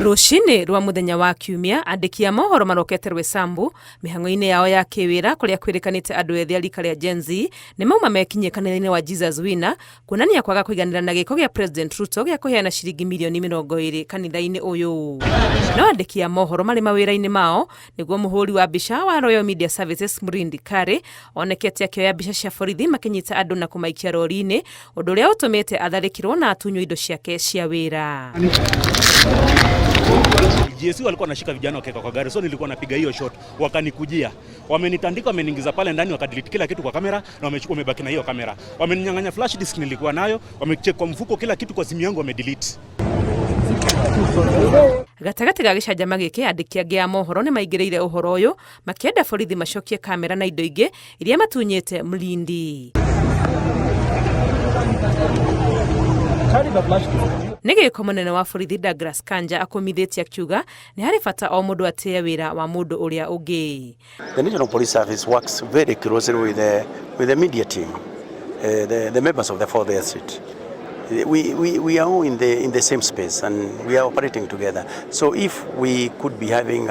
Rũcinĩ rwa mũthenya wa Kiumia, andĩki a mohoro marokete Rwesambu mĩhang'o-inĩ yao ya kĩwĩra kũrĩa kwĩrĩkanĩte andũ ethĩ a rika rĩa Gen Z nĩ mauma mekinyie kanitha-inĩ wa Jesus Winner kuonania kwaga kũiganĩra na gĩko gĩa President Ruto gĩa kũheana ciringi mirioni 20 kanitha-inĩ ũyũ. No andĩki a mohoro marĩ mawĩra-inĩ mao nĩguo mũhũri wa mbica wa Royal Media Services Murindi Kari onekete akĩoya mbica cia borithi makĩnyita andũ na kũmaikia rori-inĩ, ũndũ ũrĩa ũtũmĩte atharĩkĩrwo na atunywo indo ciake cia wĩra. GSU walikuwa wanashika vijana wakiweka kwa gari, so nilikuwa napiga hiyo shot, wakanikujia, wamenitandika, wameniingiza pale ndani, wakadelete kila kitu kwa kamera na wamechukua, wamebaki na hiyo kamera, wameninyang'anya flash disk nilikuwa nayo, wamecheck kwa mfuko, kila kitu kwa simu yangu wamedelete. Gatagatĩ ga gĩcanjama gĩkĩ, andĩki angĩ a mohoro nĩ maingĩrĩire ũhoro ũyũ makĩenda borithi macokie kamera na indo ingĩ iria matunyĩte Mlindi. Nĩ gĩko mũnene wa borithi Douglas Kanja akũmithĩtie akiuga nĩ harĩ bata o mũndũ atĩe wĩra wa mũndũ ũrĩa ũngĩ. The National Police Service works very closely with the media team, the members of the Fourth Estate. We are all in the same space and we are operating together. So if we could be having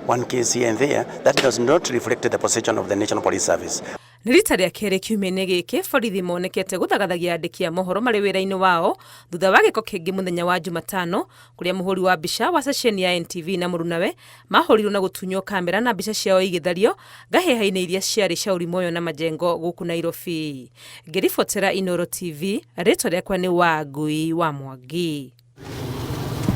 one case here and there, that does not reflect the position of the National Police Service. Nĩ rita rĩa kerĩ kiumia-inĩ gĩkĩ borithi monekete gũthagathagia andĩki a mohoro marĩ wĩra-inĩ wao thutha wa gĩko kĩngĩ mũthenya wa Jumatano kũrĩa mũhũri wa mbica wa ceceni ya NTV na mũrunawe mahũrirwo na gũtunywo kamera na mbica ciao igĩthario ngahĩha-inĩ iria ciarĩ Shauri Moyo na Majengo gũkũ Nairobi. Ngĩribotera Inooro TV, rĩtwa rĩakwa nĩ Wangui wa Mwangi.